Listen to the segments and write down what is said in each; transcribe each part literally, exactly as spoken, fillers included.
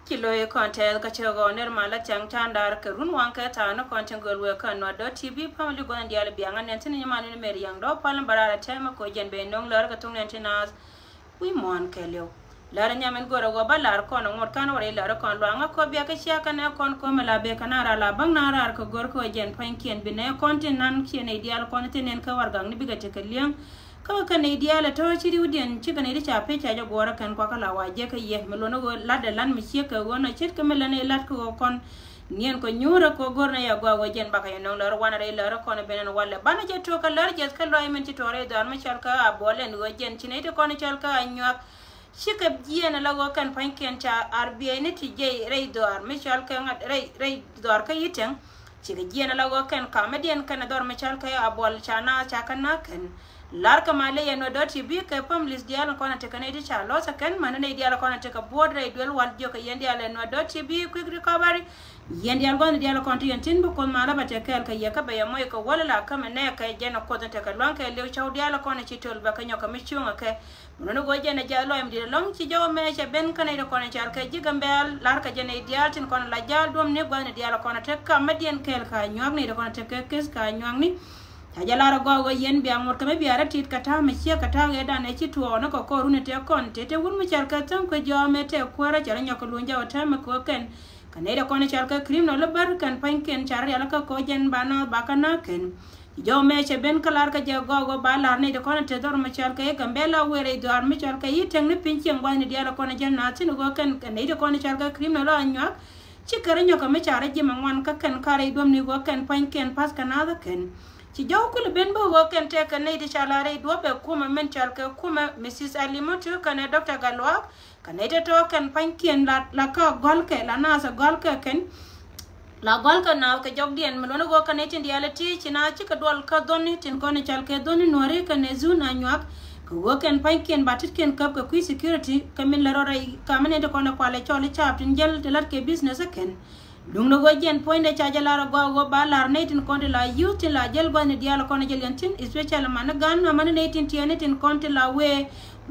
Ci lo̱c kɔn tɛth kä cɛ ɣɔw ner ma la thiaŋ ta̱a̱ da̱r kɛ run waŋ kɛ tha̱a̱ŋ ni kɔn tin göl wëë kä Nuer dot T V family gua̱n diaal biaŋ a nɛn thi̱n nyɛ man ni mɛr yaŋ dɔ̱ pal ni bä raar a tɛmɛ kɛ ɣöö jɛn ben no̱o̱ŋ lär kɛ thok nɛn ti naath wi̱i̱ muɔ̱ɔ̱n kɛɛliw. Lär nyam in go̱rɛ ɣöö bä lar kɔn ŋot ka̱n wä rɛy lär kɔn luaŋä kɔ biakɛ cia kɛn ɛ kɔn ko̱mɛ la bek kɛ na raar la bäŋ na raar kɛ go̱r kɛ ɣöö jɛn pua̱nykiɛn bi nɛ kɔn tin nan ciɛ nɛy diaal kɔn thi̱n nɛn kɛ warɛgakni bikɛ tekɛ li̱eŋ. Kä kɛ nɛy diaal ɛ tɔ̱ ci riwdiɛn cikɛ nɛy ti ca pec ca jɛ guɔ̱ɔ̱rä kɛn kuakä la wa jiɛkɛ yɛ mi luɔ̱n ɣöö latdɛ lan mi ciek kɛ ɣöö nɔ ce̱tkɛ mi lät nɛy lat kɛ ɣöö kɔn niɛn kɔ nyuurä kɛ ɣöö go̱r nɛy a gɔaa ɣöö jɛn bakɛ yɛ nɔŋ lär wanɛ rɛy lärä kɔn ɛ ben ɛn walɛ banɛ jɛ tuɔɔk kɛ lär jiɛth kä lɔaac min ci tuɔɔk rɛy dhɔaar mi cɔal kä a buɔl ɛn ɣöö jɛn ci nɛy ti kɔn cɔal kä a nyuak. Cikɛ jiɛɛn ala ɣöö kɛn pua̱nykiɛn ca R B I ni ti jiɛc rɛy dhɔaar mi cɔal kɛ ŋa̱t rɛy rɛy dhɔaar kä Yitɛŋ. Cikɛ jiɛɛn ala ɣöö kɛn kamädiɛn kɛn dhɔr mi cɔal kɛ a buɔl ca naath ca kɛ na̱k kɛn. Lar kɛ ma ley ɛn wä dɔ̱t ti bi kɛ families diaal kɔn a tekɛ nɛy ti ca lo̱th ɛ kɛn mani nɛy diaal kɔn a tekɛ buɔ̱ɔ̱t rɛy duel wal jiök kɛ yɛn diaal ɛn wä dɔ̱t ti bi quick recovery. Yɛn diaal gua̱thni diaal kɔn ti yɛn tin bi Kuoth malä bɛ tɛ kɛɛl kɛ yɛ kä bɛ yɛ moc kɛ wäl la kä mɛ nɛɛkɛ jɛn ɛ Kuoth in tekɛ lua̱ŋ kɛ liw cɔw diaal kɔn ci töl bɛ kɛ nyɔk kɛ mi cuŋ ɛ kɛ. Mun ni go̱o̱c jɛn ɛ jɛ lɔc mi di̱t ɛlɔ̱ŋ ci jɔw mɛ cɛ ben kä nɛy ti kɔn in cal kɛ ji̱ Gambɛl lar kɛ jɛn nɛy diaal tin kɔn in la jaal duɔ̱m ni gua̱thni diaal kɔn in tek kamädiɛn kɛɛl ka nyuak nɛy ti kɔn in tek kɛ kes ka nyuakni. Ca jɛ lar ɛ gɔaa ɣöö yɛn bia ŋot kɛ mi bia rɔ tit kɛ ta̱a̱ mi ciek kɛ ta̱a̱ ɣëëdan ɛ ci tuɔɔk ni kɛ kɔr run in tëë kɔn tëë te wun mi cɛl kɛ thäŋ kuec jɔɔmɛ tëë kuäärä cɛ rɔ nyɔk kɛ luny jɔw ɛ täämɛ kɛ ɣöö kɛn kɛ nɛy ti kɔn in cɔal kɛ criminal bär kɛn pa̱nykiɛn ca rɔ rial kä kɔc jɛn ba naath ba kä na̱k kɛn. Ci jɔw mɛ cɛ ben kä lar kɛ jɛ gɔaa ɣöö ba lar nɛy ti kɔn in te dhɔr mi cɔal kɛ i̱ Gambɛla wëë rɛy dhɔaar mi cɔal kɛ i̱ Tɛŋ ni piny cieŋ gua̱thni diaal ɛ kɔn in jɛn naath thi̱n ɣöö kɛn kɛ nɛy ti kɔn in cɔal kɛ criminal a nyuak. Ci kɛ rɔ nyɔk kɛ mi ca rɔ ji̱ mɛ ŋuan kä kɛn ka rɛy duɔ̱mni ɣöö kɛn pa̱nykiɛn pa̱th kɛ naath ɛ kɛn. Ci jɔw kulɛ ben bä ɣöö kɛn tɛkɛ nɛy ti ca la rɛy duɔ̱p ɛ kumɛ min cɔal kɛ kumɛ Mrs Alimoto kɛnɛ Doctor Galuak. Kɛ nɛy tɔ̱tɔ̱ kɛn pa̱nykiɛn la la kä gɔ̱lkɛ la naath ɛ gɔ̱lkɛ kɛn. La gɔ̱lkɛ naath kɛ jɔkdiɛn mi luɔ̱n ɣöö kɛ nɛy tin diaal ɛ ti ci na cikɛ duɔl kä dhɔni tin kɔn in cɔal kɛ dhɔni nuɔ̱ri kɛnɛ zun a nyuak. Kɛ ɣöö kɛn pa̱nykiɛn ba tetkiɛn käp kɛ kui̱ security kɛ min lɛ rɔ rɛy ka mi nɛy ti kɔn ɛ kualɛ cɔl i̱ caap tin jäl ti la̱t kɛ business ɛ kɛn. Duŋdɛ ɣöö jiɛn puɔ̱nydɛ ca jɛ lar agɔaa ɣöö ba lar nɛy tin kɔn ti la youth tin la jäl gua̱thni diaal kɔn jɛ liɛn thi̱n, especially mani gan amäni nɛy tin tiɛɛni tin kɔn ti la wëë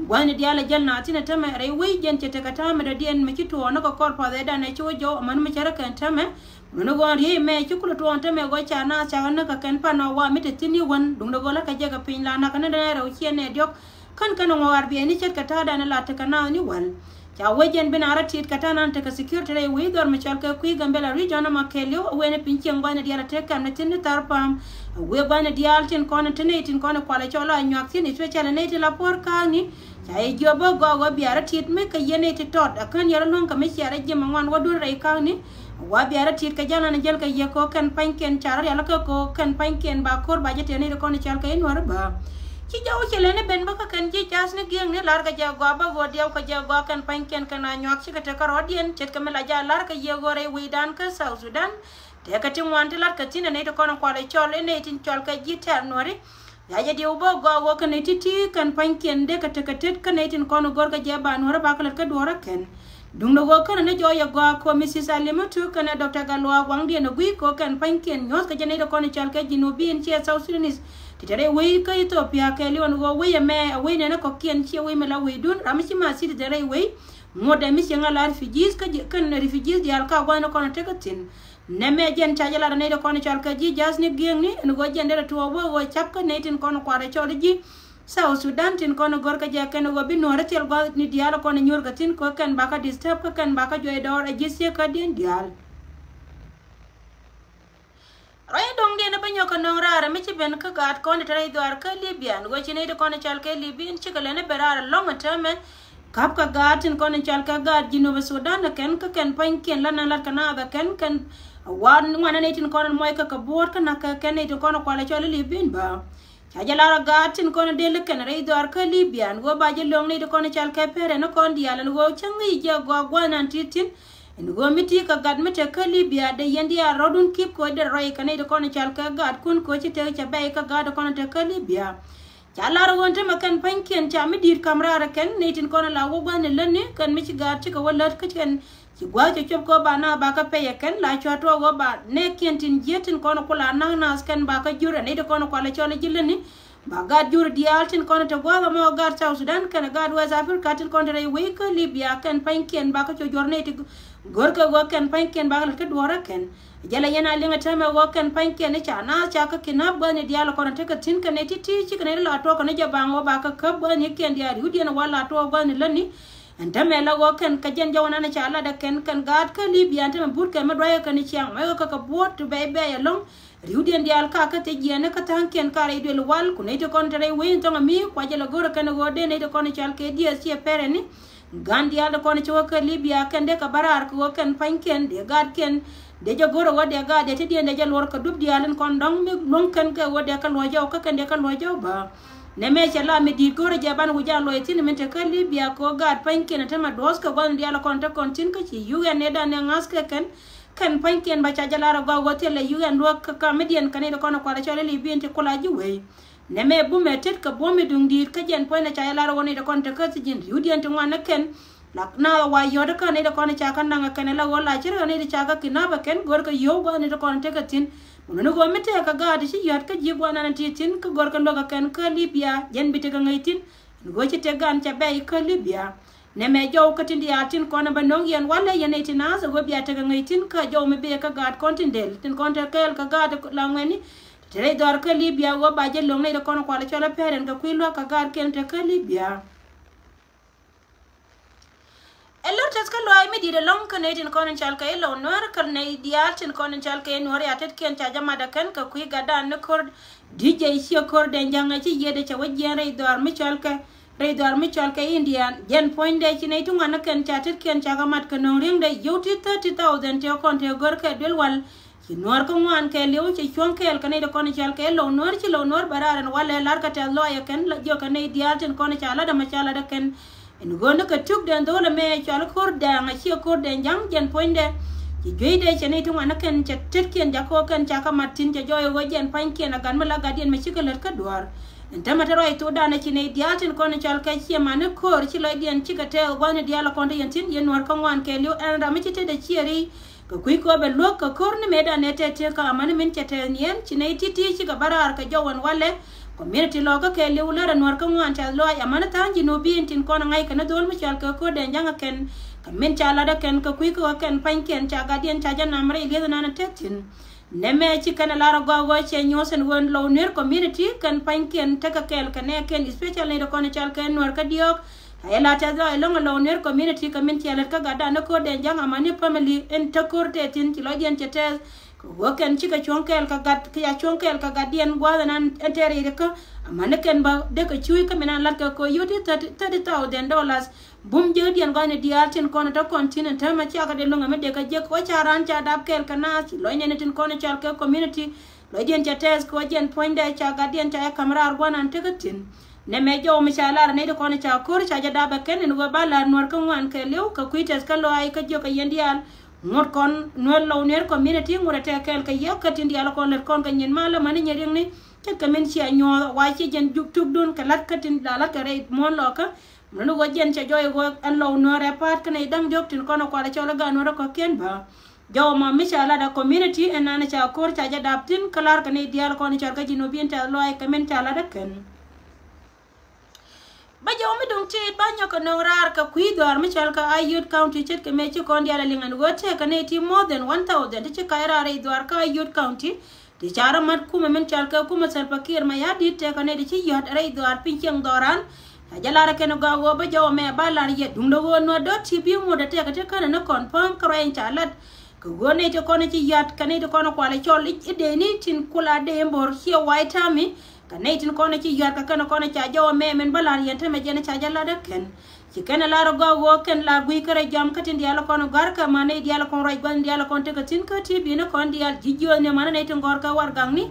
gua̱thni diaal a jäl naath thi̱n ɛ tämɛ rɛy wec jiɛn cɛ tekɛ ta̱a̱ mi dɔ̱diɛn mi ci tuɔɔk ni kɛ kɔr path ëëdan ɛ ci wä jɔw amäni mi cärä kɛn tämɛ. Nuni ɣöö riey mɛ ci kulɛ tuɔɔk tämɛ ɣöö ca naath cakɛ näk kɛ kɛn pan ɔ wa mi te thi̱n i̱ wän duŋdɛ ɣöö la kɛ jɛ kɛ piny la nakä ni dɛn rɛw ciɛ nɛ diɔ̱k. Kän kɛn ŋuɔk ar biɛɛni ce̱tkɛ ta̱a̱dan la tekɛ naath ni wäl. Ca wec jɛn bi na rɔ ti̱i̱t kɛ ta̱a̱ nan tekɛ security rɛy wec dhɔr mi cɔl kɛ kui̱ Gambela region ɛmɔ kɛɛliw a wen ɛ piny cieŋ gua̱thni diaal a tek kɛm ni thi̱n ni thar pa̱a̱m. A wec gua̱thni diaal tin kɔn ti nɛy tin kɔn kualɛ cɔl a nyuak thi̱n especially nɛy ti la puɔ̱r ka̱a̱kni. Ca yɛ jiɔp bä gɔɔk ɣöö bia rɔ ti̱i̱t mi kɛ yɛn nɛy ti tɔt a kän yɛn rɔ luäŋ kɛ mi cia rɔ ji̱ mɛ ŋuan wä duun rɛy ka̱a̱kni. Wa bia rɔ ti̱i̱t kɛ jalan jäl kɛ yɛ kɛ ɣöö kɛn pa̱nykiɛn ca rɔ rial kɛ kɛ ɣöö kɛn pa̱nykiɛn ba ko̱r ba jɛ tɛn nɛy ti kɔn cɔl kɛ i̱ nuɔ̱r bä. Ci jɔw cɛ lɛni ben bä kä kɛn ji̱ ja̱a̱th ni gi̱eŋni lar kɛ jɛ gɔaa bä ɣöö diɛw kɛ jɛ gɔaa kɛn pa̱nykiɛn kɛn a nyuak cikɛ tekɛ rɔ̱diɛn ce̱tkɛ mi la ja̱a̱ lar kɛ yɛ ɣöö rɛy wecdan kä South Sudan. Tëëkɛ ti ŋuan ti lat kɛ thi̱n ɛ nɛy ti kɔn kualɛ cɔl i̱ nɛy tin cɔl kɛ ji̱ tɛ̈r nuɔ̱ri. Ya jɛ diɛw bä gɔaa ɣöö kɛn nɛy ti̱ti̱ kɛn pa̱nykiɛn dee kɛ tekɛ tet kä nɛy tin kɔn go̱r kɛ jɛ ba nuɔ̱ri ba kɛ lät kä duɔ̱ɔ̱rä kɛn. Duŋdɛ ɣöö känɛ ni jɔɔc ɛ gɔaa kɛ ɣöö Mrs Alimoto kɛnɛ Doctor Galuak waŋdiɛn ɛ gui̱i̱k kɛ ɣöö kɛn pa̱nykiɛn nyuɔ̱th kɛ jɛ nɛy ti kɔn cɔal kɛ Jinubin ciɛ South Sudanese. Ti te rɛy wec kä Ethiopia kɛɛliw ɛn ɣöö wec ɛmɛ ɛ wec nɛn ɛ kɔ̱kiɛn ciɛ wec mi la wecdun ram mi ci ma citizen rɛy wec. Ŋot ɛ mi cieŋ ala refugees kä ji̱ kɛn refugees diaal ka gua̱thni kɔn tekɛ thi̱n. Nɛmɛ jɛn ca jɛ lat ɛ nɛy ti kɔn cɔal kɛ ji̱ ja̱a̱th ni gi̱eŋni ɛn ɣöö jɛn derɛ tuɔɔk bä ɣöö ca̱p kä nɛy tin kɔn kuarɛ cɔl ji̱ South Sudan tin kɔn go̱r kä jɛ kɛn ɣöö bi nuɔ̱ɔ̱ri thil gua̱thni diaal kɔn nyuur kɛ thi̱n kɛ kɛn bakä disturb kä kɛn bakä juɔc dɔɔr ɛ ji̱ thieekädiɛn diaal. Rɔy dɔ̱ŋdiɛn bä nyɔk kɛ nöŋ raar mi ci ben kä gaat kɔn te rɛy dhuaar kä Libya ni ɣöö ci nɛy ti kɔn cɔal kɛ Libyan cikɛ lɛn i̱ ben raar ɛlɔ̱ŋ ɛ täämɛ. Ka̱p kɛ gaat tin kɔn cɔal kɛ gaat Jinub Sudan ɛ kɛn kä kɛn pa̱nykiɛn la nɛn lat kɛ naath ɛ kɛn kɛn. Wa ŋuan ɛ nɛy tin kɔn muɔc kɛ kɛ buɔ̱ɔ̱t kä na̱k kɛ kɛn nɛy tin kɔn kualɛ cɔl i̱ Libyan bä. Ca jɛ lar a gaat tin kɔn deli kɛn rɛy dhuaar kä Libya ɛn ɣöö ba jɛ lo̱ŋ ni ti kɔn cal kɛ pɛrɛ ni kɔn diaal ɛn ɣöö cä ŋi̱i̱c jɛ gɔaa gua̱a̱th nan ti̱i̱t thi̱n. Ɛn ɣöö mi ti kɛ gat mi te kä Libya dee yɛn diaal rɔ̱dun kip kɛ ɣöö dee rɔy kɛ ni ti kɔn cal kɛ gaatkun kɛ ɣöö ci tek cɛ bɛy kä gaat ti kɔn te kä Libya. Ca lar ɣöö tämɛ kɛn pa̱nykiɛn ca mi di̱i̱t ka̱m raar ɛ kɛn ni tin kɔn la wä gua̱a̱th ni lätni kɛn mi ci gaat cikɛ wä lät kä kɛn. Ci gua̱a̱th cɛ cop kɛ ɣöö ba naath ba kä pɛy ɛ kɛn la cua tuɔɔk ɣöö ba nɛɛkiɛn tin jiäk tin kɔn ku la na̱k naath kɛn ba kä jur ɛ nɛy ti kɔn kualɛ cɔl i̱ ji̱ lätni. Ba gaat jur diaal tin kɔn te gua̱a̱th ɛmɔ, gaat South Sudan kɛnɛ gaat West Africa tin kɔn te rɛy wec kä Libya kɛn pa̱nykiɛn ba kä cu juɔr nɛy ti go̱rkɛ ɣöö kɛn pa̱nykiɛn ba kä lät kä duɔ̱ɔ̱rä kɛn. Jälɛ yɛn a liŋ ɛ täämɛ ɣöö kɛn pa̱nykiɛn i̱ ca naath ca kä kidnap gua̱thni diaal kɔn tekɛ thi̱n kɛ nɛy ti̱ti̱ cikɛ nɛy ti la tuɔɔk kɛn jɛ baŋ ɣöö ba kä käp gua̱thni kiɛn diaal ri̱wdiɛn wa la tuɔɔk gua̱thni lätni. Ɛn täämɛ la ɣöö kɛn kɛ jɛn jɔw ɛnan ca latdɛ kɛn kɛn gaat kä Libya ɛn täämɛ butkɛ mi dua̱ckɛ kɛn i̱ ciaŋ mɛ ɣöö kɛ kɛ buɔ̱t ti bɛy bɛy ɛlɔ̱ŋ. Ri̱wdiɛn diaal ka kä thiec jiɛɛni kä tha̱a̱ŋkiɛn ka rɛy duël wal ku nɛy ti kɔn te rɛy wec in thɔŋ ami kua jɛ lɛ go̱rɛ kɛn ɣöö dee nɛy ti kɔn cɔal kɛ diɛɛth ciɛ pɛrɛni. Gan diaal ti kɔn cä wä kä Libya kɛn dee kɛ bä raar kɛ ɣöö kɛn pa̱nykiɛn dee gaatkiɛn dee jɛ go̱rɛ ɣöö dee gaat dee ti diɛn dee jɛ luɔr kɛ dup diaal in kɔn dɔ̱ŋ mi luäŋ kɛn kɛ ɣöö dee kɛ luɔ̱c jɔw kä kɛn dee kɛ luɔ̱c jɔw bä. Nɛmɛ cɛ la mi di̱i̱t go̱rɛ jɛ ban wi̱c a luɔ̱c thi̱n min te kä Libya kɛ ɣöö gaat pa̱nykiɛn ɛ te ma duɔ̱ɔ̱th kɛ gua̱n diaal kɔn te kɔn thi̱n kä ci yuk ɛn nɛy dan ɛ ŋa̱th kɛ kɛn. Kɛn pa̱nykiɛn ba ca jɛ lar ɛ gɔaa ɣöö thilɛ yuk ɛn luäk kä kamidiɛn kɛ nɛy ti kɔn ɛ kualɛ cɔl ɛ Libya in ti kula ji̱ wei. Nɛmɛ bumɛ tet kɛ buɔ̱m mi duŋ di̱i̱t kä jɛn puɔ̱nydɛ ca jɛ lar ɛ ɣöö nɛy ti kɔn te kä thi̱ji̱n ri̱wdiɛn ti ŋuan ɛ kɛn. La naath ɛ wa yɔ̱t kä nɛy ti kɔn ca kä naŋ ɛ kɛn ɛ la ɣöö la cir ɛ nɛy ti ca kä kidnap ɛ kɛn go̱rkɛ yio̱w gua̱a̱th nɛy ti kɔn tekɛ thi̱n. Mun ni ɣöö mi tëëkɛ gaat ti ci yɔ̱t kä ji̱ gua̱a̱th nan ti thi̱n kä go̱rkɛ luäk ɛ kɛn kä Libya jɛn bi tekɛ ŋäc thi̱n. Ni ɣöö ci tëk gan ca bɛy kä Libya. Nɛmɛ jɔw kä tin diaal tin kɔn ɛ bä no̱o̱ŋ yɛn walɛ yɛn nɛy ti naath ɛ ɣöö bia tekɛ ŋäc thi̱n kä jɔw mi bëë kä gaat kɔn tin del tin kɔn te kɛɛl kä gaat la ŋuɛni. Te rɛy dhɔaar kä Libya ɣöö ba jɛ lo̱ŋ nɛy ti kɔn kualɛ cɔl ɛ pɛrɛn kɛ kui̱ luäk kä gaatkiɛn te kä Libya. Ɛ lär tɛth kä lɔaac mi di̱i̱t ɛlɔ̱ŋ kä nɛy tin kɔn in cɔal kɛ i̱ Lɔw Nuäär kä nɛy diaal tin kɔn in cɔal kɛ i̱ Nuäär ya tetkiɛn ca jɛ mat ɛ kɛn kɛ kui̱ gatdan ni ko̱r. D J ciɛ ko̱r Dɛŋ Ja̱ŋ ɛ ci yiëëdɛ cɛ wä jiɛɛn rɛy dhɔaar mi cɔal kɛ rɛy dhɔaar mi cɔal kɛ India. Jɛn puɔ̱nydɛ ci nɛy ti ŋuan ni kɛn ca tetkiɛn ca kɛ mat kɛ nöŋ ri̱eŋdɛ yio̱w ti thirty thousand tëë kɔn tëë gör kɛ duel wal. Ci Nuäär kä ŋuan kɛɛliw ci cuɔ̱ŋ kɛɛl kɛ nɛy ti kɔn cɔal kɛ Lɔw Nuäär ci Lɔw Nuäär bɛ raar ɛn walɛ lar kɛ tɛth lɔaac ɛ kɛn la jiɔkɛ nɛy diaal tin kɔn ca lat ɛmɛ ca lat ɛ kɛn. Ɛn ɣöö ni kɛ tuk dɛn dho̱l ɛmɛ cɔal ko̱r Dɛŋ a ciɛ ko̱r Dɛŋ Ja̱ŋ jɛn puɔ̱nydɛ. Ci jueydɛ cɛ nɛy ti ŋuan ɛ kɛn cɛ tetkiɛn jakä ɣöö kɛn ca kä mat thi̱n cɛ jɔɔc ɛ ɣöö jɛn pa̱nykiɛn a gat mi la gatdiɛn mɛ cikɛ lät kä duɔ̱ɔ̱r. Ɛn täämɛ te ruac thokdan ɛ ci nɛy diaal tin kɔn cɔal kɛ ciɛ mani ko̱r ci lɔcdiɛn cikɛ tɛɛth gua̱thni diaal ɛ kɔn te yɛn thi̱n yɛn Nuäär kä ŋuan kɛɛliw ɛn ram mi ci tetdɛ ciɛ ri̱. Kɛ kui̱ kɛ ɣöö bɛ luäk kɛ ko̱r ni mëëdan ɛ tɛt tëë kä amäni min cɛ tɛth ni ɛn ci nɛy ti̱ti̱ cikɛ bä raar kɛ jɔw ɛn walɛ. Community lɔkä kɛɛliw lär ɛ Nuäär kä ŋuan tɛth lɔaac amäni tha̱a̱ŋ ji̱ nuɔ̱ɔ̱p bi̱i̱n tin kɔn ɛ ŋa̱c kɛ ni dho̱l mi cɔal kɛ ko̱r Dɛŋ Ja̱ŋ ɛ kɛn. Kɛ min ca lat ɛ kɛn kɛ kui̱ kɛ ɣöö kɛn pa̱nykiɛn ca gatdiɛn ca jɛ nam rɛy li̱eth ɛnan ɛ tɛth thi̱n. Nɛmɛ ci kɛn ɛ lar ɛ gɔaa ɣöö cɛ nyuɔ̱th ɛn ɣöö Lɔw Nuäär community kɛn pa̱nykiɛn tekɛ kɛɛl kɛ nɛɛkiɛn especially nɛy ti kɔn ɛ cɔal kɛ Nuäär kä diɔ̱ɔ̱k. A yɛ la tɛth lɔaac ɛlɔ̱ŋ ɛ Lɔw Nuäär community kɛ min ciɛ lät kä gatdan ni ko̱r Dɛŋ Ja̱ŋ amäni family in te ko̱r tɛth thi̱n ci lɔcdiɛn cɛ tɛth. Kɛ ɣöö kɛn cikɛ cuɔ̱ŋ kɛɛl kɛ gat kɛ ya cuɔ̱ŋ kɛɛl kɛ gatdiɛn gua̱a̱th ɛnan ɛn tɛɛr riɛt kä. Amäni kɛn bä dee kɛ cuuc kä min an la̱t kɛ ko̱ yio̱w ti thirty thousand dollars. Bum jiäkdiɛn gua̱thni diaal tin kɔn tɔ̱ kɔn thi̱n ɛn täämɛ ciakɛ dee luäŋ ɛmɛ dee kɛ jiäk ɣöö ca raan ca dap kɛɛl kɛ naath ci lɔcnɛ ni tin kɔn cɔal kɛ community. Lɔcdiɛn cɛ tɛth kɛ ɣöö jɛn puɔ̱nydɛ ca gatdiɛn ca jɛ ka̱m raar gua̱nan tekɛ thi̱n. Nɛmɛ jɔw mi ca lar ɛ nɛy ti kɔn ca ko̱r ca jɛ dap ɛ kɛn ɛn ɣöö ba la̱r Nuäär kä ŋuan kɛɛliw kɛ kui̱ tɛth kä lɔaac kä jiök kɛ yɛn diaal. Ŋot kɔn Nuäär Lɔw Nuäär community ŋot ɛ tɛk kɛɛl kɛ yɛ kä tin diaal kɔn lät kɔn kɛ nyin mal amäni nyɛ riɛŋni. Ce̱tkɛ min cia nyuɔ̱ɔ̱th wa ci jɛn juk tukdun kɛ la̱t kä tin la la̱t kɛ rɛy muɔ̱ɔ̱n lɔkä. Mun ni ɣöö jɛn cɛ jɔɔc ɣöö ɛn Lɔw Nuäär ɛ pa̱a̱t kä nɛy da̱ŋ diɔ̱k tin kɔn ɛ kualɛ cɔl ɛ gaat Nuäär ɛ kɔ̱kiɛn bä. Jɔw ma mi ca lat ɛ community ɛn nan ca ko̱r ca jɛ dap thi̱n kä la̱r kɛ nɛy diaal kɔn cɔal kä ji̱ nuɔ̱ɔ̱p in tɛth lɔaac kɛ min ca lat ɛ kɛn. Bä jɔw mi duŋ tiit ba nyɔk kɛ nöŋ raar kɛ kui̱ dhɔaar mi cɔal kä Ayod County ce̱tkɛ mëë ci kɔn diaal ɛ liŋ ɛn ɣöö tëëkɛ nɛy ti more than one thousand ti ci kac raar rɛy dhɔaar kä Ayod County. Ti ca rɔ mat kumɛ min cɔal kɛ kumɛ Salva Kiir Mayardit tëëkɛ nɛy ti ci yɔ̱t rɛy dhɔaar piny cieŋ dhɔran. Ca jɛ lar ɛ kɛn gɔaa ɣöö bä jɔw ɛmɛ ba lar yɛ duundɛ ɣöö nuɔt dɔ̱t ti bi ŋot ɛ tëëkɛ ti känɛ ni confirm kä ruac in ca lat. Kɛ ɣöö nɛy ti kɔn ci yɔ̱t kɛ nɛy ti kɔn kualɛ cɔl i̱ dee ni tin kula dee in bo̱r ciɛ wac ta̱a̱mi. Kɛ nɛy tin kɔn ci yɔ̱t kɛ kɛn kɔn ca jɔw ɛmɛ min bä lar yɛn tämɛ jɛn ca jɛ lat ɛ kɛn. Ci kɛn ɛ lar ɛ gɔaa ɣöö kɛn la gui̱c kärɛ jɔam kä tin diaal kɔn gɔ̱a̱r kɛ amäni diaal kɔn ruac gua̱n diaal kɔn tekɛ thi̱n kä T V ni kɔn diaal ji̱ jiööthni amäni nɛy tin gɔ̱a̱r kɛ warɛgakni.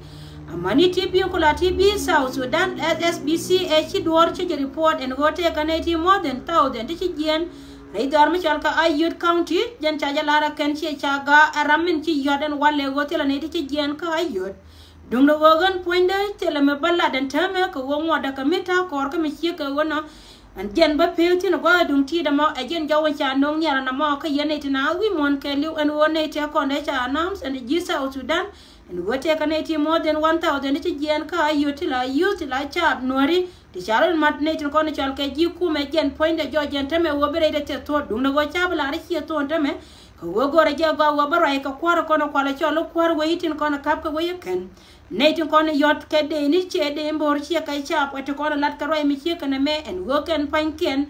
Amäni T V kula T V South Sudan S S B C ɛ ci duɔ̱ɔ̱r ci jɛ report ɛn ɣöö tëëkɛ nɛy ti more than thousand ti ci jiɛɛn. Rɛy dhɔaar mi cɔal kɛ Ayod County jɛn ca jɛ lar ɛ kɛn ciɛ ca ga̱a̱ ɛ ram min ci yɔ̱t ɛn walɛ ɣöö thilɛ nɛy ti ci jiɛɛn kä Ayod. Duŋdɛ ɣöö ɣän puɔ̱nydä thilɛ mi bä lat ɛn täämɛ kɛ ɣöö ŋuɔtdä kɛ mi ta̱a̱ kɔɔr kä mi ciek kɛ ɣöö nɔ. Ɛn jɛn bä pek thi̱n ɛ gua̱a̱th duŋ ti̱i̱t ɛmɔ ɛ jɛn jɔw in ca no̱o̱ŋ nhial ɛn ɛmɔ kä yɛn nɛy ti naath wi̱i̱ muɔ̱ɔ̱n kɛɛliw ɛn ɣöö nɛy tëë kɔn dee ca announce ɛn ji̱ South Sudan. Ɛn ɣöö tëëkɛ nɛy ti more than one thousand ti ci jiɛɛn kä Ayod ti la youth ti la caap Nuääri ti ca rɔ̱ mat nɛy tin kɔn cɔal kɛ ji̱ kumɛ jɛn puɔ̱nydɛ jɔɔc jɛn tämɛ ɣöö bi rɛydɛ thieth thuɔ̱ɔ̱t duundɛ ɣöö caap lar ciɛ thuɔ̱ɔ̱n tämɛ. Kɛ ɣöö go̱rɛ jɛ gɔaa ɣöö bä ruac kɛ kua̱r kɔn kualɛ cɔl i̱ kua̱r wec i̱ tin kɔn ka̱p kɛ wec i̱ kɛn. Nɛy tin kɔn yɔt kɛ dee ni ciɛ dee in bo̱o̱r ciɛ kɛ caap ɛ ti kɔn lat kɛ ruac mi ciek kɛn ɛmɛ ɛn ɣöö kɛn pa̱nykiɛn.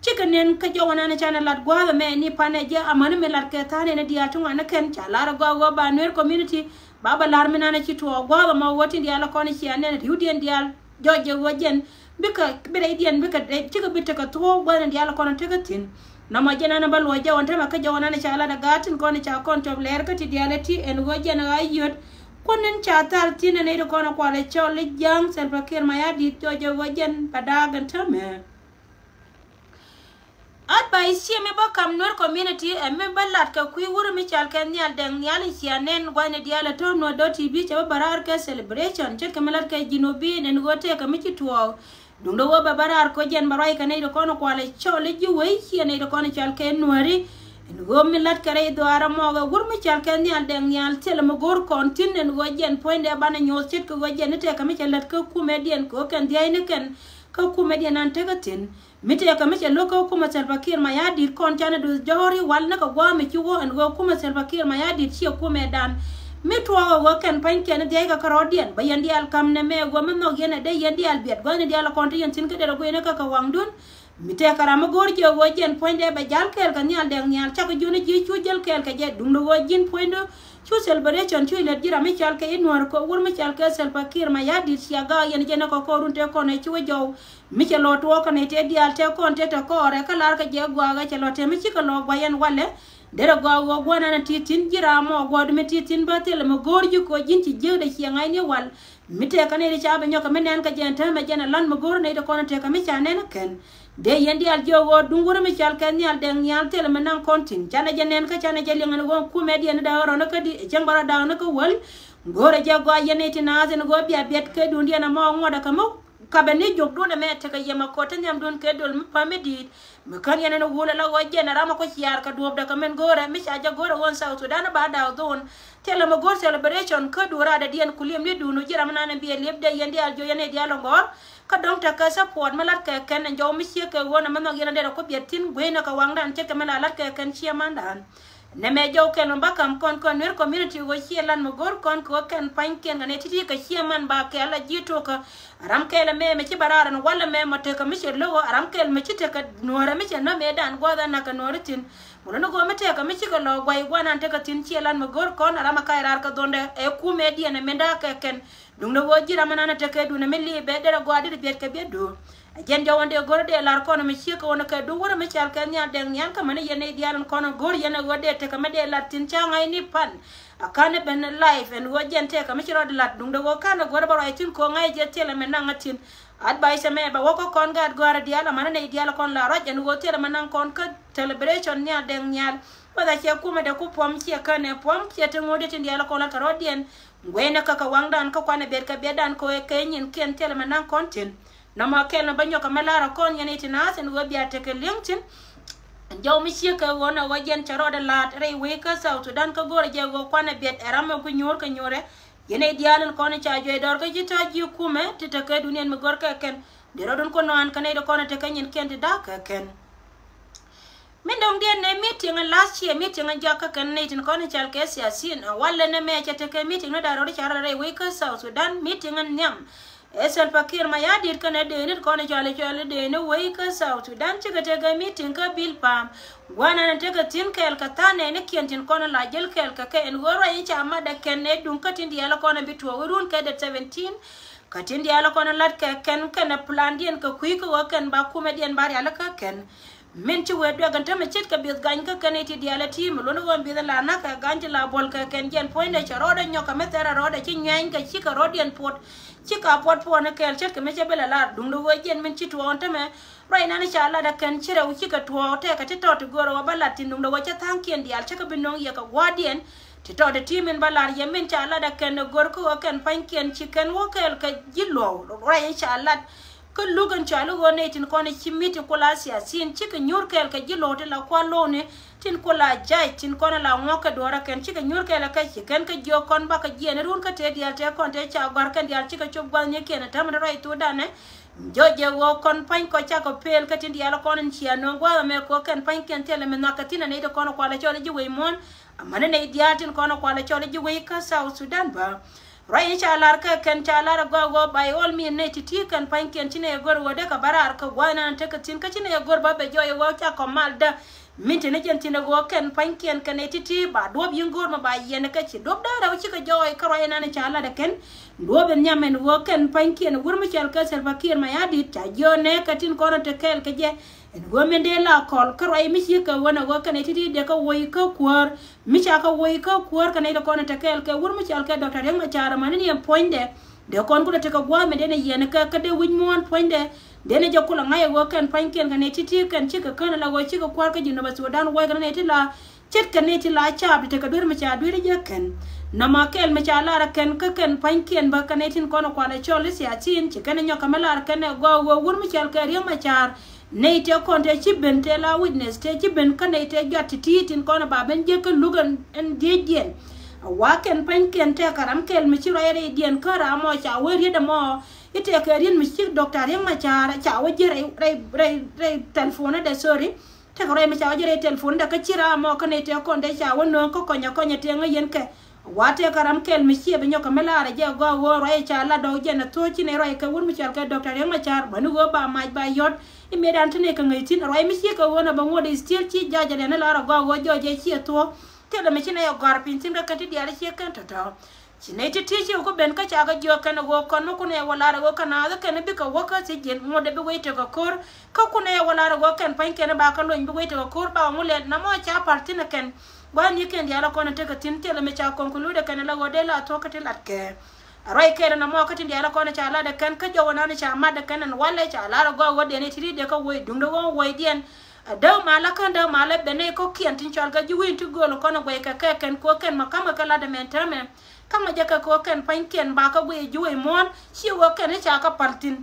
Cikɛ nɛn kä jɔwä nan canɛ lat gua̱a̱th ɛmɛ ni panɛ jɛ amäni mi lat kɛ tha̱a̱n ɛn diaal ti ŋuan ni kɛn ca lar ɛ gɔaa ɣöö ba Nuer community ba bɛ lar mi nanɛ ci tuɔɔk gua̱a̱th ɛmɔ ɣöö tin diaal ɛ kɔn cia nɛn ri̱wdiɛn diaal jɔc jɛ ɣöö jɛn bikɛ bi rɛydiɛn bikɛ rɛy cikɛ bi tekɛ thuɔ̱ɔ̱k gua̱a̱th in diaal ɛ kɔn tekɛ thi̱n. Nɔmɔ jɛ nanɛ bä luɔc jɔwä tämɛ kä jɔwä nanɛ ca lat ɛ gaat tin kɔn ca kɔn cɔp lɛɛr kä ti diaal ɛ ti ɛn ɣöö jɛn ɛ ɣaa yiöt. Kuɔn in ca thal thi̱n ɛ nɛy ti kɔn ɛ kualɛ cɔl i̱ ja̱a̱ŋ Salva Kiir Mayardit jɔc jɛ ɣöö jɛn bɛ daak ɛn tämɛ. Advice ciɛ mi bä kam Nuer community ɛ mi bä lat kɛ kui̱ wur mi cal kɛ Nhial Dɛŋ Nhial in cia nɛn gua̱thni diaal ɛ to̱r Nuer dot T V cɛ bä bä raar kɛ celebration ce̱tkɛ mi lat kɛ Jinubin ɛn ɣöö tëëkɛ mi ci tuɔɔk. Duundɛ ɣöö bɛ bä raar koc jɛn bɛ ruac kɛ nɛy ti kɔn kualɛ cɔl i̱ ji̱ wec ciɛ nɛy ti kɔn cal kɛ Nuääri. Ɛn ɣöö mi la̱t kɛ rɛy dhuaar ɛmɔ kɛ wur mi cal kɛ Nhial Dɛŋ Nhial thilɛ mi go̱o̱r kɔn thi̱n ɛn ɣöö jɛn puɔ̱nydɛ banɛ nyoth ce̱tkɛ ɣöö jɛn ni tëëkɛ mi cɛ lät kä kumɛdiɛn kɛ ɣöö kɛn dhia̱cnikɛn kä kumɛdiɛn an tekɛ thi̱n. Mi tëëkɛ mi cɛ lo̱k kä kumɛ Salva Kiir Mayardit kɔn canɛ duth jɔ̱ɔ̱ri wal ni kɛ gua̱a̱th mi ci wä ɛn ɣöö kumɛ Salva Kiir Mayardit ciɛ kumɛdan. Mi tuɔɔk ɛ ɣöö kɛn pa̱nykiɛn ni dhia̱ckɛ kärɔɔdiɛn bä yɛn diaal ka̱m nɛmɛ ɛ ɣöö mi nhɔk yɛn ɛ dee yɛn diaal biɛt gua̱thni diaal ɛ kɔn ti yɛn thi̱n kä derɛ guiyni kä kɛ waŋdun. Mi tëëkɛ ram mi go̱o̱r jɛ ɣöö jɛn puɔ̱nydɛ bɛ ja̱l kɛɛl kɛ Nhial Dɛŋ Nhial cakɛ jiöni ji̱ cu jäl kɛɛl kɛ jɛ duundɛ ɣöö ji̱n puɔ̱nydu cu celebration cu ilɛt ji̱ ram mi cal kɛ i̱ Nuäär kɛ wur mi cal kɛ Salva Kiir Mayardit cia gaak yɛn jɛ ni kɔkɔɔrun tëë kɔn ɛ ci wä jɔw. Mi cɛ lɔ tuɔɔk kɛ nɛy tëë diaal tëë kɔn tëë tɛ kɔɔrɛ kä lar kɛ jɛ gua̱a̱k ɛ cɛ lɔ tëë mi cikɛ lɔ gua̱c yɛn walɛ. Derɛ gɔaa ɣöö gua̱nan ti thi̱n ji̱ raam ɔ gua̱du mi ti thi̱n bä thilɛ mi go̱o̱r ji̱ kɔ ji̱n ci jiäkdɛ ciɛ ŋa̱cni wal. Mi tëëkä nɛy ti ca bi nyɔk kɛ mi nɛn kɛ jɛn täämɛ jɛn ɛ lan mi go̱o̱r nɛy ti kɔn tëëkä mi ca nɛn ɛ kɛn. Dee yɛn diaal jiök ɣöö duŋ wurä mi cɔal kɛ Nhial Dɛŋ Nhial thilɛ mi naŋ kɔn thi̱n. Canɛ jɛ nɛn kä canɛ jɛ liŋ ɛn ɣöö kumɛ diɛn ni da̱a̱k rɔn kä di ɛ cäŋ bä rɔ da̱a̱k ni kä wäl. Go̱o̱rɛ jɛ gɔaa yɛn nɛy ti naath ɛn ɣöö bia biɛt kɛ duundiɛn ɛmɔ ŋuɔ̱t ɛ kɛ mi. Kapɛ ni jok duun ɛmɛ tekɛ yɛmɛ kɔt ti nhiamdun kɛ dol mi päm mi di̱i̱t. Mi kän yɛn ɛn wulɛ la ɣɔc jɛn ɛ ram ɛ kɔ ciaar kɛ duɔ̱ɔ̱pdɛ kɛ min go̱o̱rɛ mi ca jɛ go̱o̱rɛ ɣöö South Sudan ɛ ba da̱a̱k dho̱o̱n. Thilɛ mi go̱o̱r celebration kä duun raadɛ diɛn ku li̱em ni duun ɔ ji̱ ram mi nan ɛn bi ɛ li̱ep dee yɛn diaal jiök yɛn nɛy diaal ɛn gɔ̱r. Kä dɔ̱ŋ tekɛ support mi la̱t kɛ kɛn ɛn jɔw mi ciek kɛ ɣöö nɛ mi nhɔk yɛn ɛ derɛ ku biɛt thi̱n gui̱cnɛ kɛ waŋdan ce̱tkɛ mi la la̱t kɛ kɛn ciɛ mandan. Nɛmɛ jɔw kɛl mi bä ka̱m kɔn kɔn Nuer community ɣöö ciɛ lat mi go̱o̱r kɔn kɛ ɣöö kɛn pa̱nykiɛn kɛ nɛy ti̱ti̱ kɛ ciɛ man ba kɛl a ji̱ tokä. Ram kɛl ɛmɛ mi ci bɛ raar ɛn wal ɛmɛ mɔ tekɛ mi cɛ lo̱k ɣöö ram kɛl mi ci tekɛ Nuäärɛ mi cɛ nɔ̱ mëëdan gua̱a̱th ɛn na̱kɛ Nuääri thi̱n. Mɔ lo̱n ɣöö mi tekɛ mi cikɛ lɔ guay gua̱a̱th ɛn tekɛ thi̱n ciɛ lat mi go̱o̱r kɔn ram ɛ kac raar kɛ dhondɛ ɛ kumɛ diɛn ɛ min da̱a̱k kɛ kɛn. Duŋdɛ ɣöö ji̱ ram ɛnan ɛ tekɛ duundɛ mi li̱i̱pɛ derɛ gɔaa derɛ biɛt kɛ biɛt do̱o̱k. Ɛ jɛn jɔwän dee go̱r dee lar kɔn mi ciek kɛ ɣöö ni kɛ duŋ wurä mi cal kɛ Nhial Dɛŋ Nhial kä mäni yɛn nɛy diaal ɛn kɔn go̱r yɛn ɛ ɣöö dee tekɛ mi dee lat thi̱n ca ŋa̱cni pan. A ka̱n ɛ ben live ɛn ɣöö jɛn tekɛ mi ci rɔɔdɛ lat duŋdɛ ɣöö ka̱n ɛ go̱r ɛ bä ruac thi̱n kɛ ɣöö ŋa̱c jɛ thilɛ mi naŋ ɛ thi̱n. Advice ɛmɛ bɛ wä kä kɔn gaat gɔ̱a̱rä diaal amäni nɛy diaal kɔn la ruac ɛn ɣöö thilɛ mi naŋ kɔn kä celebration Nhial Dɛŋ Nhial. Whether ciɛ kumɛ dee ku puɔ̱m ciɛ känɛ puɔ̱m ciɛ ti ŋot dee tin diaal kɔn lat kɛ rɔɔdiɛn. Guɛcnɛ kä kɛ waŋdan kä kuanɛ biɛt kɛ biɛtdan kɛ ɣöö kɛ nyin kiɛn thilɛ mi naŋ kɔn thi̱n. Nɔmɔ kɛl ni bä nyɔk kɛ mi la̱rä kɔn yɛn i̱ ti naath ɛn ɣöö bia tekɛ li̱eŋ thi̱n. Jɔw mi ciek kɛ ɣöö nɛ ɣöö jɛn cɛ rɔɔdɛ la̱a̱t rɛy wec kä South Sudan kä go̱rɛ jɛ ɣöö kuanɛ biɛt ɛ ram ɛ ku nyo̱o̱r kɛ nyo̱o̱rɛ. Yɛn i̱ diaal in kɔn i̱ ca juɔc dɔɔr kä ji̱ ta̱a̱ ji̱ kumɛ ti tekɛ duundɛ ɛn mi go̱r kɛ kɛn. Dee rɔɔdun ku nɔan kɛ nɛy ti kɔn i̱ tekɛ nyin kiɛn ti da̱a̱k kɛ kɛn. Min dɔ̱ŋ diɛn nɛ meeting in last year, meeting in jɔak kä kɛn nɛy tin kɔn in cal kɛ siasin. Walɛ nɛ mɛ cɛ tekɛ meeting ni da̱r rɔɔd i̱ ca rɔɔd rɛy wec kä South Sudan, meeting in nhiam. Ɛ Salva Kiir Mayardit kɛnɛ dee ni kɔn in cɔal i̱ cɔal i̱ dee ni wec kä South Sudan cikɛ tekɛ meeting kä Bilpam. Gua̱nan in tekɛ thi̱n kɛɛl kɛ tha̱a̱n nɛɛni kiɛn tin kɔn in la jäl kɛɛl kɛ kɛ ɛn ɣöö ruac in ca mat ɛ kɛn ɛ duŋ kä tin diaal kɔn in bi tuɔɔk i̱ run kɛ date seventeen. Kä tin diaal kɔn in lat kɛ kɛn kɛnɛ plandiɛn kɛ kui̱ kä ɣöö kɛn ba kumɛdiɛn ba rial kä kɛn. Min ci wee duɛk ɛn tämɛ ce̱tkɛ bi̱th gany kä kɛn i̱ ti diaal ɛ ti̱i̱m luɔ̱n ɣöö bi̱th in la na̱k kɛ gany ti la buɔ̱l kɛ kɛn jiɛn puɔ̱nydɛ cɛ rɔɔdɛ nyɔk kɛ mi thɛr ɛ rɔɔdɛ ci nyuɛny kɛ cikɛ rɔɔdiɛn puɔt. Cikɛ a puɔt puɔ̱n ɛ kɛɛl ce̱tkɛ mi cɛ bi lɛ lar duŋdɛ ɣöö jiɛn min ci tuɔɔk ɛn tämɛ. Ruac nan ca lat ɛ kɛn ci rɛw cikɛ tuɔɔk tɛkɛ ti tɔt ti go̱o̱rɛ ɣöö bä lat tin duŋdɛ ɣöö cä tha̱a̱ŋkiɛn diaal cä kɛ bi nöŋ yɛ kɛ gua̱a̱rdiɛn. Ti tɔt ti ti̱i̱m in bä lar yɛ min ca lat ɛ kɛn ɛ go̱r kä ɣöö kɛn pa̱nykiɛn ci kɛn wä kɛɛl kɛ ji̱ luɔ̱w ruac in ca lat. Kä luk ɛn cɔal i̱ ɣöö nɛy tin kɔn i̱ ci mi̱t i̱ kula siasin cikɛ nyuur kɛɛl kɛ ji̱ lo̱o̱ ti la kua̱r lo̱o̱ni tin kula ja̱c tin kɔn i̱ la ŋuɔ̱k kɛ duɔ̱ɔ̱rä kɛn cikɛ nyuur kɛɛl ɛ kɛ ci kɛn kɛ jiök kɔn bakɛ jiɛɛn i̱ run kä tëë diaal tëë kɔn tëë ca gɔ̱a̱r kɛn diaal cikɛ cop gua̱th ni kiɛn ɛ tämɛ rɔy thokdan ɛ. Jɔɔc ɛ ɣöö kɔn pa̱ny kɔ cakɔ pëël kä tin diaal kɔn in cia nööŋ gua̱a̱th ɛmɛ kɛ ɣöö kɛn pa̱nykiɛn thilɛ mi nhɔakɛ thi̱n ɛ nɛy ti kɔn ɛ kualɛ cɔl i̱ ji̱ wec muɔ̱ɔ̱n. Amäni nɛy diaal tin kɔn ɛ kualɛ cɔl i̱ ji̱ wec kä South Sudan bä. Ruac in ca lar kɛ kɛn ca lar ɛ gɔaa ɣöö by all means nɛy ti̱ti̱ kɛn pa̱nykiɛn ci nɛy ɛ gör ɣöö dee kɛ bä raar kɛ gua̱a̱th ɛnan tekɛ thi̱n kä ci nɛy ɛ gör bä bɛ jɔɔc ɛ ɣöö cakɔ mal dä. Min te ni jɛn thi̱n ɛ ɣöö kɛn pa̱nykiɛn kɛn nɛy ti̱ti̱ ba duɔ̱ɔ̱p yi̱n go̱o̱r mɛ ba yiɛn kä ci duɔ̱ɔ̱p da̱a̱ rɛw cikɛ jɔɔc kä ruac ɛnan ca lat ɛ kɛn. Duɔ̱ɔ̱p in nhiam ɛn ɣöö kɛn pa̱nykiɛn wur mi cɔal kɛ Salva Kiir Mayardit ca jiöönɛ kɛ tin kɔn ɛ te kɛɛl kɛ jɛ. Ɛn ɣöö min dee la kɔl kä ruac mi ci kɛ ɣöö nɛ ɣöö kɛn nɛy ti̱ti̱ dee kɛ woc kä kuäär. Mi ca kɛ woc kä kuäär kɛ nɛy ti kɔn ɛ te kɛɛl kɛ wur mi cɔal kɛ Doctor Riek Machar amäni ni ɛn puɔ̱nydɛ. Dee kɔn ku dee tekɛ gua̱a̱th mi dee ni yiɛn kɛ kä dee wi̱c muɔ̱ɔ̱n puɔ̱nydɛ. Dee ni jɛ kulɛ ŋa̱c ɛ ɣöö kɛn pa̱nykiɛn kɛ nɛy ti̱ti̱ kɛn cikɛ kän ala ɣöö cikɛ kua̱r kä Jinub Sudan wec kɛ nɛy ti la ce̱tkɛ nɛy ti la caap ti tekɛ duer mi ca duer jɛ kɛn. Nɔmɔ kɛl mi ca lar kɛn kä kɛn pa̱nykiɛn bä kɛ nɛy tin kɔn kualɛ cɔl i̱ siasin ci kɛn nyɔk kɛ mi lar kɛn ɛ gɔaa ɣöö wur mi cɔal kɛ Riek Machar. Nɛy tëë kɔn tëë ci ben tëë la witness tëë ci ben kä nɛy tëë jɔt ti̱ti̱ tin kɔn ba ben jiäk kä luk ɛn, ɛn dhiecdiɛn. A wa kɛn pa̱nykiɛn tëë kɛ ram kɛl mi ci ruac rɛydiɛn kä ram mɔ ca wee riet ɛmɔ. I̱ tëë kɛ riet mi ci Doctor Riek Machar ca wee jiäk rɛy, rɛy, rɛy, rɛy telephone dɛ, sorry. Tekɛ ruac mi ca wä jɛ rɛy telephone dɛ kä ci ram mɔ kä nɛy tëë kɔn dee ca wä nööŋ kä kɔnyɛ kɔnyɛ tëë ŋäc yɛn kɛ. Wa tëë kɛ ram kɛl mi ciɛ bi nyɔk kɛ mi laarɛ jɛ gɔaa ɣöö ruac ca la dɔw jɛn ɛ thuɔ̱ɔ̱c ci nɛy ruac kɛ wur mi cɔal kɛ Doctor Riek Machar bäni ɣöö ba mac ba yɔ̱t. I̱ mëë dan te nɛy kɛ ŋäc thi̱n ruac mi ciɛ kɛ ɣöö nɛ bɛ ŋuɔ̱t i̱ still ci ja̱c ɛ lɛn i̱ laarɛ gɔaa ɣöö jɔɔc ɛ ciɛ thuɔ̱ɔ̱c. Thilɛ mi ci nɛy ɛ gɔ̱a̱r piny thi̱n kä kɛn ti diaal i̱ ciɛ kɛn tɔ̱tɔ̱. Ci nɛy ti̱ti̱ ci ku ben kä ca kɛ jiök kɛn ɛ ɣöö kɔn mi kunɛ wä lar ɛ ɣöö kɛ naath kɛn bikɛ wä kä thiec ji̱n ŋot dee bi wec tekɛ ko̱r. Kä kunɛ wä lar ɛ ɣöö kɛn pa̱ny kɛn ba kɛ lony bi wec tekɛ ko̱r ba ŋu lɛt namɔ ca pa̱l thi̱n ɛ kɛn. Gua̱a̱th ni kɛn diaal ɛ kɔn ɛ tekɛ thi̱n thilɛ mi ca conclude kɛn ɛ la ɣöö dee la thuɔ̱k kä ti lat kɛ. A ruac kɛn ɛ namɔ kä tin diaal ɛ kɔn ɛ ca lat ɛ kɛn kä jɔw ɛ nan ɛ ca mat ɛ kɛn ɛn walɛ ca lar ɛ gɔaa ɣöö dee nɛy ti̱ti̱ dee kä wec duŋdɛ ɣöö wecdiɛn. A däk malä kä däk malä ben nɛy kɔ̱kiɛn tin cɔal kɛ ji̱ wi̱i̱n ti gööl ɛ kɔn ɛ guɛc kɛ kɛ kɛn kɛ ɣöö kɛn ma ka̱mkɛ kɛ lat ɛ mɛn täämɛ. Kä ŋäcä kɛ kɛ ɣöö kɛn pa̱nykiɛn ba kä guiy ji̱ wec muɔ̱ɔ̱n ci ɣöö kɛn i̱ ca kä pal thi̱n.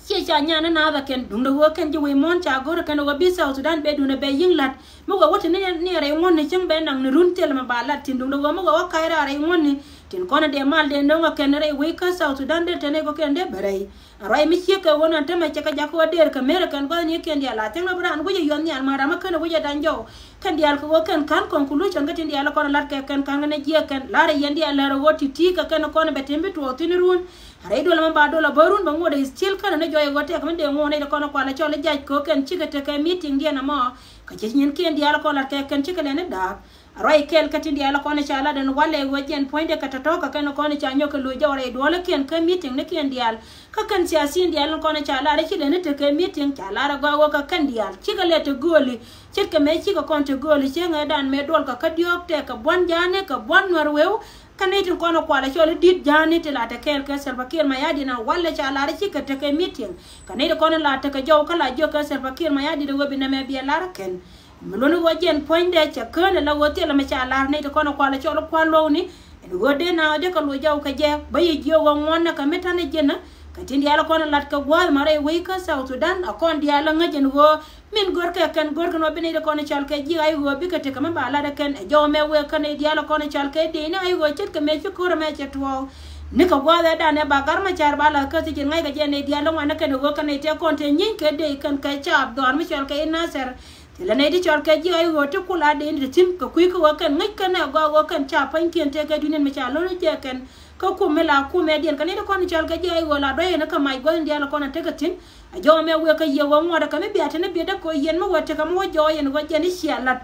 Ciɛ ca nyan ni naath ɛ kɛn duundɛ ɣöö kɛn ji̱ wec muɔ̱ɔ̱n ca go̱r ɛ kɛn ɣöö bi South Sudan bɛ duundɛ bɛ yi̱ŋ la̱t. Mi wee wä te ni, ni rɛy ŋuɔ̱tni cäŋ bɛ naŋ ni run thilɛ mɛ ba la̱t thi̱n duundɛ ɣöö mi wee wä ka̱c raar rɛy ŋuɔ̱tni. Tin kɔn ɛ dee mal dee no̱ŋ ɛ kɛn rɛy wec kä South Sudan dee te nɛy kɔ̱kiɛn dee bɛ rɛy. Ruac mi ciek kɛ ɣöö nɔn tämɛ cɛ kɛ jakä wä der kɛ mer kɛn gua̱th ni kiɛn diaal a thiäŋ na bi raan guic ɛ yuɔth nhial ma ram ɛ kän ɛ guic ɛ da̱ny jɔw. Kɛn diaal kɛ ɣöö kɛn ka̱n conclusion kä tin diaal ɛ kɔn ɛ la̱t kɛ kɛn ka̱n kɛn ɛ jiɛɛk kɛn la̱r ɛ yɛn diaal lär ɛ ɣöö ti̱ti̱ kɛ kɛn ɛ kɔn ɛ bɛ tim bi tuɔɔk thi̱n run. A rɛy duɔl ɛmɛ ba duɔl ɛ bä run bɛ ŋot ɛ still kän ɛ ni jɔɔc ɛ ɣöö tɛk mi dee ŋot nɛy ti kɔn ɛ kual ɛ cɔl ɛ jac kɛ ɣöö kɛn cikɛ tekɛ meeting diɛn ɛmɔ. Kɛ cɛ nyin kiɛn diaal ɛ kɔn la̱t kɛ kɛn cikɛ lɛn ɛ da̱a̱k. A ruac kɛl kä tin diaal kɔn ca lat ɛn walɛ ɣöö jɛn puɔ̱nydɛ kɛ tɔ̱tɔ̱ kɛ kɛn kɔn ca nyɔk kɛ lo̱c jɔw rɛy duɔlä kiɛn kä meeting ni kiɛn diaal. Kä kɛn siasin diaal kɔn ca lat ci lɛn ni tekɛ meeting ca lat a gɔaa ɣöö kɛ kɛn diaal cikɛ lɛ te gööli. Ce̱tkɛ mëë cikɛ kɔn te gööli cieŋɛ dan mëë duɔl kɛ kä diɔ̱ɔ̱k tɛk kɛ buan ja̱a̱ni kɛ buan nuɛr weu. Kä ni tin kɔn kualɛ cɔl i̱ di̱t ja̱a̱ni ti la te kɛɛl kɛ Salva Kiir Mayardit ɛn walɛ ca lat cikɛ tekɛ meeting. Kä ni ti kɔn la tekɛ jɔw kä la jiök kɛ Salva Kiir Mayardit ɛ ɣöö bi nɛmɛ biɛ lar kɛn. Mi luɔ̱ni ɣöö jɛn puɔ̱nydɛ cɛ kään ala ɣöö thilɛ mi ca la̱r nɛy ti kɔn ɛ kual ɛ cɔl ɛ kual luɔ̱kni. Ɛn ɣöö dee na ɣöö dee kɛ loc jɔw kɛ jɛ bä yɛ jiök ɣöö ŋuɔ̱n nɛ kɛ mi ta̱n ɛ jiɛn ɛ. Kɛ tin diaal ɛ kɔn ɛ lat kɛ gua̱a̱th ma rɛy wec kä South Sudan ɛ kɔn diaal ɛ ŋäc ɛn ɣöö min gör kɛ kɛn gör kɛn ɣöö bi nɛy ti kɔn ɛ cɔl kɛ ji̱ ay ɣöö bikɛ tekɛ mi ba lat ɛ kɛn ɛ jɔw mɛ wëë kä nɛy diaal ɛ kɔn ɛ cɔl kɛ dee ni ay ɣöö ce̱tkɛ mëë ci ko̱r ɛmɛ cɛ tuɔɔk. Ni kɛ gua̱a̱th ɛ danɛ ba gar ma ca̱r ba la̱th kä thiec in ŋa̱ckɛ jɛ nɛy diaal ŋuan ni kɛn ɛ ɣöö kɛn nɛy tëë kɔn tëë nyieeny kɛ dee kɛn kɛ caap dhɔaar mi cɔal kɛ in Nasir. Thilɛ nɛy ti cɔal kɛ ji̱ ay ɣöö ti kula dee ni ti thi̱n kɛ kui̱ kä ɣöö kɛn ŋäc kɛn ɛ gɔaa ɣöö kɛn caap pa̱nykiɛn tëë kɛ duuniɛn mi ca lo̱n jɛ kɛn. Kä kum mi la kum ɛ diɛn kɛ nɛy ti kɔn cɔal kɛ ji̱ ay ɣöö la duɔ̱c ɛn kä mac gua̱th in diaal kɔn ɛ tekɛ thi̱n. A jɔw mɛ wëë kä yiëë ɣöö ŋuɔ̱t ɛ kɛ mi bia te ni biɛ dee kɛ ɣöö yɛn mi wä tekɛ mi wä jɔɔc ɛn ɣöö jɛn i̱ cia la̱t.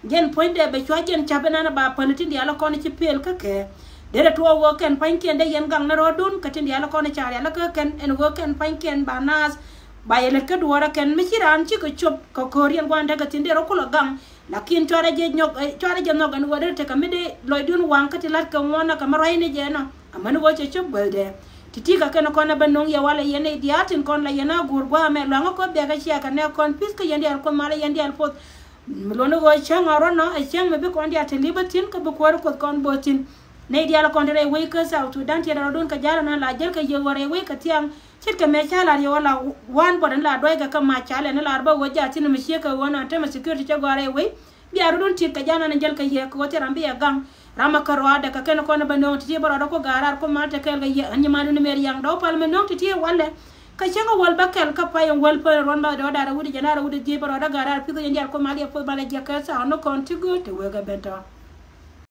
Jɛn puɔ̱nydɛ bɛ cua jɛn ca̱p inan ba päl tin diaal kɔn ci pel kä kɛ. Derɛ tuɔɔk ɣöö kɛn pa̱nykiɛn dee yɛn gaŋ ni rɔɔdun kä tin diaal kɔn ca rial kä kɛn ɛn ɣöö kɛn pa̱nykiɛn ba naath. Ba yɛ lät kä duɔ̱ɔ̱rä kɛn mi ci raan cikɛ cop kɛ ko̱r yɛn gua̱a̱n tekɛ thi̱n derɛ kulɛ gaŋ. Lakin cuarɛ jɛ nyɔk, eh, cuarɛ jɛ nhɔk ɛn ɣöö derɛ tekɛ mi dee lɔcdun waŋ kä ti la̱t kɛ ŋuɔ̱n kä mi rua̱cni jɛ nɔ. Amäni ɣöö cɛ cop guäthdɛ. Ti̱ti̱ kɛ kɛn kɔn ɛ bä no̱ŋ yɛ walɛ yɛn nɛy diaal tin kɔn la yɛn a guur gua̱a̱mɛ luaŋä kɔ biɛkä ciɛ kɛ nɛ kɔn pi̱th kä yɛn diaal kuoth malä yɛn diaal poth. Mi luɔ̱ni ɣöö cäŋ a ruɔ̱n nɔ ɛ cäŋ mi bi kɔn diaal te li̱pä thi̱n kä bi kuäär kuoth kɔn bo̱o̱th thi̱n. Nɛy diaal kɔn ti rɛy wec kä South Sudan tiɛt rɔɔdun kɛ ja̱l ɛn la jäl kɛ yiëk ɣɔr rɛy wec kɛ thiaŋ. Ce̱tkɛ mëë ca lar yɛ ɣöö la wan buɔt ɛn la duackɛ kä mac ca lɛn lar bä ɣöö ja̱ thi̱n mi ciek kɛ ɣöö nɔn temɛ security cɛ gɔaa rɛy wec. Bia rɔɔdun tiɛt kɛ ja̱l ɛn jäl kɛ yiëk kɛ ɣöö thil ram bi yɛ gaŋ. Ram ɛ kä rɔɔdɛ kɛ kɛn kɔn bä nööŋ ti̱ti̱ bä rɔɔdɛ ku ga̱a̱r raar ku mal te kɛɛl kɛ yɛ ɛn nyi mal duni mëë riaŋ dɔw pal mi nööŋ ti̱ti̱ walɛ. Kä cäŋ ɛ wäl bä kɛl kä pay ɛn wäl pän ruɔ̱n bä dɔɔdɛ rɛy wut jɛn rɛy wut jiëc bä rɔɔdɛ ga̱a̱r raar pi̱th jɛn diaal ku mal yɛ puɔth bal ɛ jiäk kɛ thaak ni kɔn ti gööl te wek ɛ ben tɔ̱.